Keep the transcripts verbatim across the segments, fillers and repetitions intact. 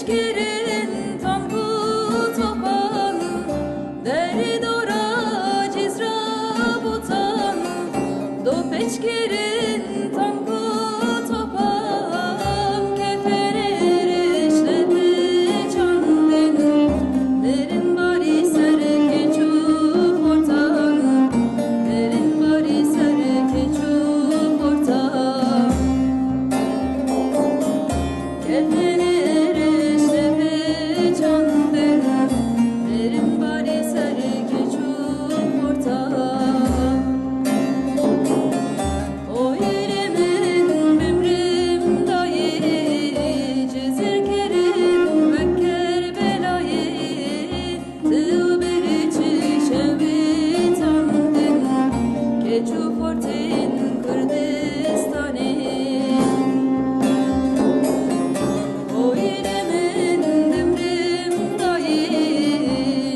Kirin tank û topan, derî dora cizra botan, do pêç kirin tank û topan, kefenê rêşte çandin, mirin barî ser keç û portan, mirin barî ser keç û portan. Kefenê rêşte çandin, mirin barî ser keç û portan. Oy lê min bimrim dayê, cizir kirin wek Kerbelayê. Tu berê çi şewitandin, keç û xortên Kurdistanê. Oy lê min bimrim dayê,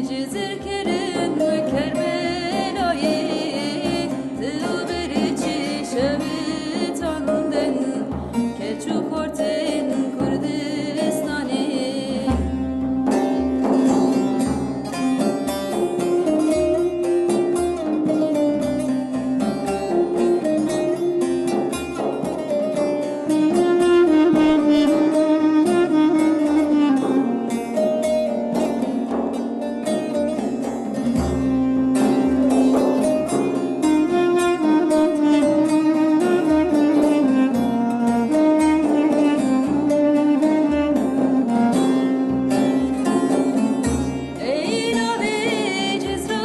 cizir kirin wek Kerbelayê. Tu berê çi şewitandin, keç û xortên Kurdistanê. Ey navê Cizra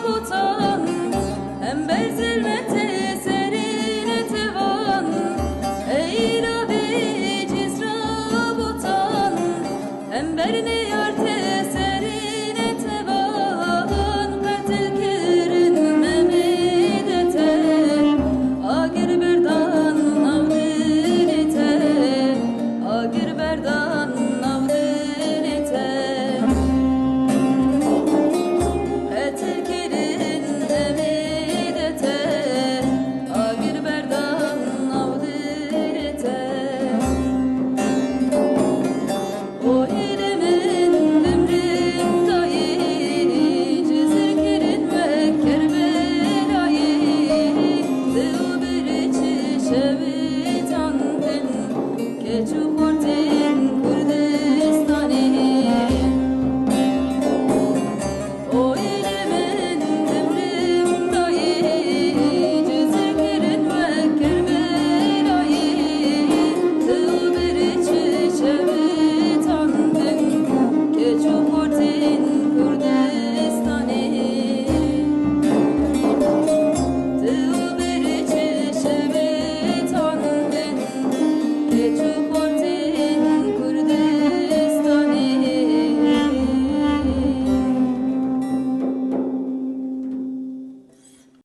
Botan, em ber zilmet